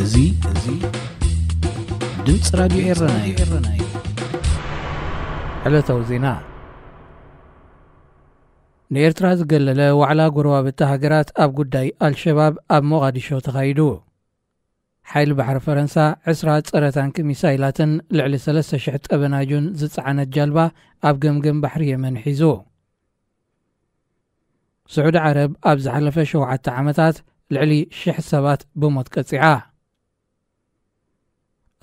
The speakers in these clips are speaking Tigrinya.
እዚ እዚ ድምፂ ራዲዮ ኤረና እዩ። ዕለታዊ ዜና። ንኤርትራ ዝገለለ ዋዕላ ጎረባብቲ ሃገራት ኣብ ጉዳይ ኣልሸባብ ኣብ ሞቓዲሾ ተኻይዱ። ሓይሊ ባሕሪ ፈረንሳ ዕስራ ጸረ ታንኪ ሚሳይላትን ልዕሊ ሰለስተ ሽሕ ጠበናጁን ዝጸዓነት ጃልባ ኣብ ገምገም ባሕሪ የመን ሒዙ። ስዑዲ ዓረብ ኣብ ዝሓለፈ ሸውዓተ ዓመታት ልዕሊ ሽሕ ሰባት ብሞት ቀጺዓ።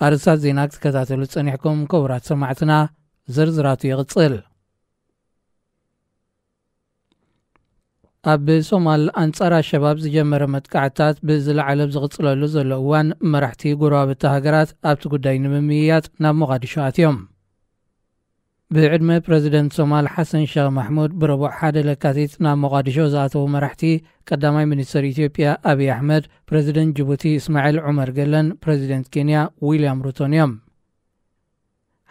ኣርእስታት ዜና ክትከታተሉ ጸኒሕኩም ክቡራት ሰማዕትና፣ ዝርዝራቱ ይቕጽል። ኣብ ሶማል ኣንጻር ኣሸባብ ዝጀመረ መጥቃዕትታት ብዝለዓለ ኣብ ዝቕጽለሉ ዘሎ እዋን፣ መራሕቲ ጎረባብቲ ሃገራት ኣብቲ ጉዳይ ንምምይያጥ ናብ ሞቓዲሾ ኣትዮም። ብዕድመ ፕረዚደንት ሶማል ሓሰን ሸኽ ማሕሙድ ብረቡዕ ሓደ ለካቲት ናብ ሞቓዲሾ ዝኣተዉ መራሕቲ፣ ቀዳማይ ሚኒስትር ኢትዮጵያ ኣብይ ኣሕመድ፣ ፕረዚደንት ጅቡቲ እስማዒል ዑመር ገለን ፕረዚደንት ኬንያ ዊልያም ሩቶን እዮም።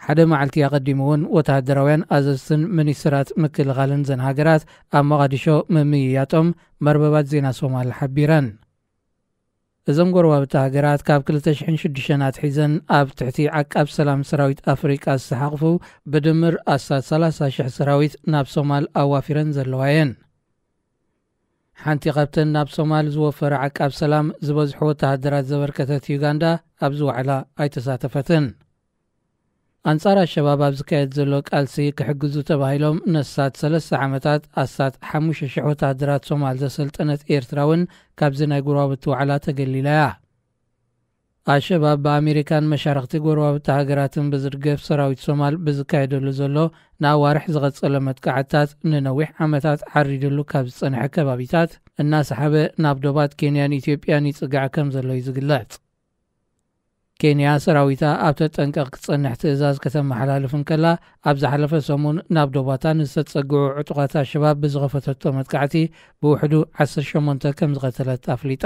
ሓደ መዓልቲ ኣቐዲሙ እውን ወተሃደራውያን ኣዘዝትን ሚኒስትራት ምክልኻልን ዘን ሃገራት ኣብ ሞቓዲሾ ምምይያጦም መርበባት ዜና ሶማል ሓቢረን። እዞም ጎረባብቲ ሃገራት ካብ ክልተ ሽሕን ሽዱሽተን ኣትሒዘን ኣብ ትሕቲ ዓቃብ ሰላም ሰራዊት ኣፍሪቃ ዝተሓቕፉ ብድምር ኣስታት ሰላሳ ሽሕ ሰራዊት ናብ ሶማል ኣዋፊረን ዘለዋ እየን። ሓንቲ ካብተን ናብ ሶማል ዝወፈረ ዓቃብ ሰላም ዝበዝሑ ወተሃደራት ዘበርከተት ዩጋንዳ ኣብዚ ዋዕላ ኣይተሳተፈትን። ኣንጻር ኣሸባብ ኣብ ዝካየድ ዘሎ ቃልሲ ክሕግዙ ተባሂሎም ነሳት ሰለስተ ዓመታት ኣስታት ሓሙሽተ ሽሕ ወተሃደራት ሶማል ዘሰልጠነት ኤርትራ እውን ካብዚ ናይ ጎረባብቲ ዋዕላ ተገሊላ እያ። ኣሸባብ ብኣሜሪካን መሻርኽቲ ጎረባብቲ ሃገራትን ብዝድገፍ ሰራዊት ሶማል ብዝካየደሉ ዘሎ ንኣዋርሕ ዝቐጸለ መጥቃዕትታት፣ ንነዊሕ ዓመታት ዓሪድሉ ካብ ዝጸንሐ ከባቢታት እናሰሓበ ናብ ዶባት ኬንያን ኢትዮጵያን ይጽጋዕ ከም ዘሎ እዩ ዝግለጽ። ኬንያ ሰራዊታ ኣብ ተጠንቀቕ ክጸንሕ ትእዛዝ ከተመሓላልፍ እንከላ፣ ኣብ ዝሓለፈ ሰሙን ናብ ዶባታ ንዝተጸግዑ ዕጡቓት ኣሸባብ ብዝኸፈተቶ መጥቃዕቲ ብውሕዱ ዓሰርተ ሸሞንተ ከም ዝቐተለት ኣፍሊጣ።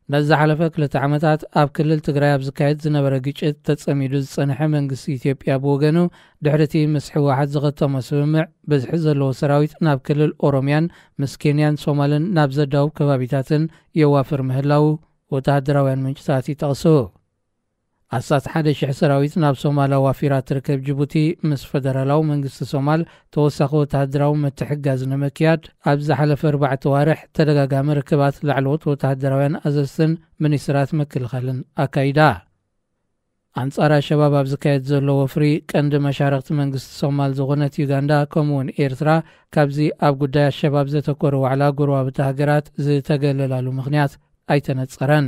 ነዚ ዝሓለፈ ክልተ ዓመታት ኣብ ክልል ትግራይ ኣብ ዝካየድ ዝነበረ ግጭት ተጸሚዱ ዝጸንሐ መንግስቲ ኢትዮጵያ ብወገኑ፣ ድሕሪ እቲ ምስ ህወሓት ዝኸተሞ ስምምዕ፣ ብዝሒ ዘለዎ ሰራዊት ናብ ክልል ኦሮምያን ምስ ኬንያን ሶማልን ናብ ዘዳውብ ከባቢታትን የዋፍር ምህላዉ ወተሃደራውያን ምንጭታት ይጠቕሱ። ኣስታት ሓደ ሽሕ ሰራዊት ናብ ሶማል ኣዋፊራ ትርከብ ጅቡቲ፣ ምስ ፈደራላዊ መንግስቲ ሶማል ተወሳኺ ወተሃደራዊ ምትሕግጋዝ ንምክያድ ኣብ ዝሓለፈ ኣርባዕተ ዋርሕ ተደጋጋሚ ርክባት ላዕለዎት ወተሃደራውያን ኣዘዝትን ሚኒስትራት ምክልኻልን ኣካይዳ። ኣንጻር ኣሸባብ ኣብ ዝካየድ ዘሎ ወፍሪ፣ ቀንዲ መሻርኽቲ መንግስቲ ሶማል ዝኾነት ዩጋንዳ፣ ከምኡውን ኤርትራ፣ ካብዚ ኣብ ጉዳይ ኣሸባብ ዘተኮረ ዋዕላ ጎረባብቲ ሃገራት ዝተገለላሉ ምኽንያት ኣይተነጸረን።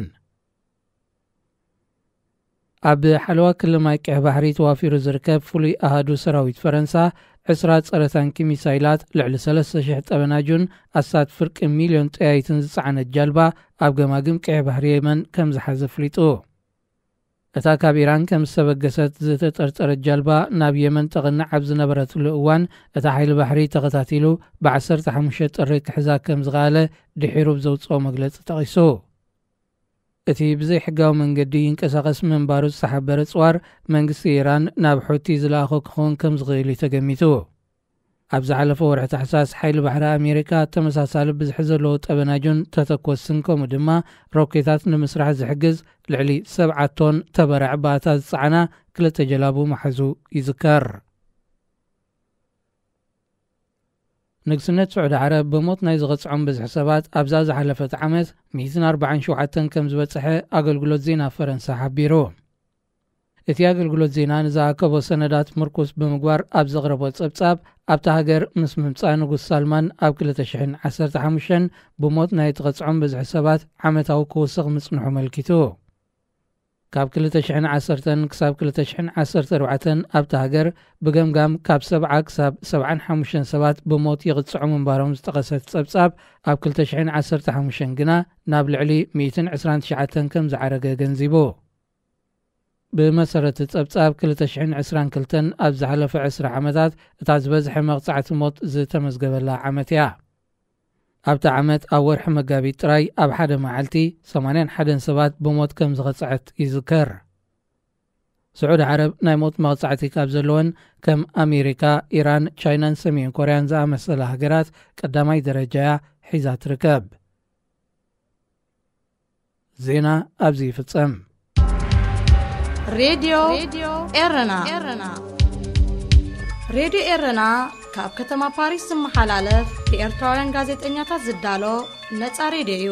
ኣብ ሓለዋ ክሊ ማይ ቀይሕ ባሕሪ ተዋፊሩ ዝርከብ ፍሉይ ኣሃዱ ሰራዊት ፈረንሳ፣ ዕስራ ጸረ ታንኪ ሚሳይላት፣ ልዕሊ ሰለስተ ሽሕ ጠበናጁን ኣስታት ፍርቂ ሚልዮን ጠያይትን ዝጸዓነት ጃልባ ኣብ ገማግም ቀይሕ ባሕሪ የመን ከም ዝሓዘ ኣፍሊጡ። እታ ካብ ኢራን ከም ዝተበገሰት ዝተጠርጠረት ጃልባ ናብ የመን ተቕንዕ ኣብ ዝነበረትሉ እዋን፣ እታ ሓይሊ ባሕሪ ተኸታቲሉ ብ ዓሰርተ ሓሙሽተ ጥሪ ክሕዛ ከም ዝኸኣለ ድሒሩ ብዘውጽኦ መግለጺ ጠቒሱ። እቲ ብዘይሕጋዊ መንገዲ ይንቀሳቐስ ምንባሩ ዝተሓበረ ጽዋር መንግስቲ ኢራን ናብ ሑቲ ዝለኣኾ ክኸውን ከም ዝኽእል እዩ ተገሚቱ። ኣብ ዝሓለፈ ወርሒ ታሕሳስ፣ ሓይሊ ባሕሪ ኣሜሪካ ተመሳሳሊ ብዝሒ ዘለዎ ጠበናጁን ተተኮስን፣ ከምኡ ድማ ሮኬታት ንምስራሕ ዝሕግዝ ልዕሊ ሰብዓ ቶን ተበራዕ ባእታ ዝጸዓና ክልተ ጀላቡ ምሓዙ ይዝከር። ንግስነት ስዑዲ ዓረብ ብሞት ናይ ዝቐጽዖም ብዝሒ ሰባት ኣብዛ ዝሓለፈት ዓመት ሚእትን ኣርባዓን ሸውዓተን ከም ዝበጽሐ ኣገልግሎት ዜና ፈረንሳ ሓቢሩ። እቲ ኣገልግሎት ዜና ንዝኣከቦ ሰነዳት ምርኩስ ብምግባር ኣብ ዘቕረቦ ጸብጻብ፣ ኣብታ ሃገር ምስ ምምጻእ ንጉስ ሳልማን ኣብ ክልተ ሽሕን ዓሰርተ ሓሙሽተን ብሞት ናይ እትቐጽዖም ብዝሒ ሰባት ዓመታዊ ክውስኽ ምጽንሑ ኣመልኪቱ። ካብ ክልተ ሽሕን ዓሰርተን ክሳብ ክልተ ሽሕን ዓሰርተ ኣርባዕተን ኣብታ ሃገር ብገምጋም ካብ ሰብዓ ክሳብ ሰብዓን ሓሙሽተን ሰባት ብሞት ይቕጽዑ ምንባሮም ዝጠቐሰት ጸብጻብ፣ ኣብ ክልተ ሽሕን ዓሰርተ ሓሙሽተን ግና ናብ ልዕሊ ሚእትን ዕስራን ትሽዓተን ከም ዝዓረገ ገንዚቡ። ብመሰረት ጸብጻብ ክልተ ሽሕን ዕስራን ክልተን ኣብ ዝሓለፈ ዕስራ ዓመታት እታ ዝበዝሐ መቕጻዕቲ ሞት ዝተመዝገበላ ዓመት እያ። ኣብቲ ዓመት ኣብ ወርሒ መጋቢት ጥራይ ኣብ ሓደ መዓልቲ ሰማንያን ሓደን ሰባት ብሞት ከም ዝቐጽዐት ይዝከር። ስዑዲ ዓረብ ናይ ሞት መቕጻዕቲ ካብ ዘለወን ከም ኣሜሪካ፣ ኢራን፣ ቻይናን ሰሜን ኮርያን ዝኣመሰላ ሃገራት ቀዳማይ ደረጃ እያ ሒዛ ትርከብ። ዜና ኣብዚ ይፍጸም። ሬድዮ ኤረና። ሬድዮ ኤረና ካብ ከተማ ፓሪስ ዝመሓላለፍ ብኤርትራውያን ጋዜጠኛታት ዝዳሎ ነጻ ሬድዮ እዩ።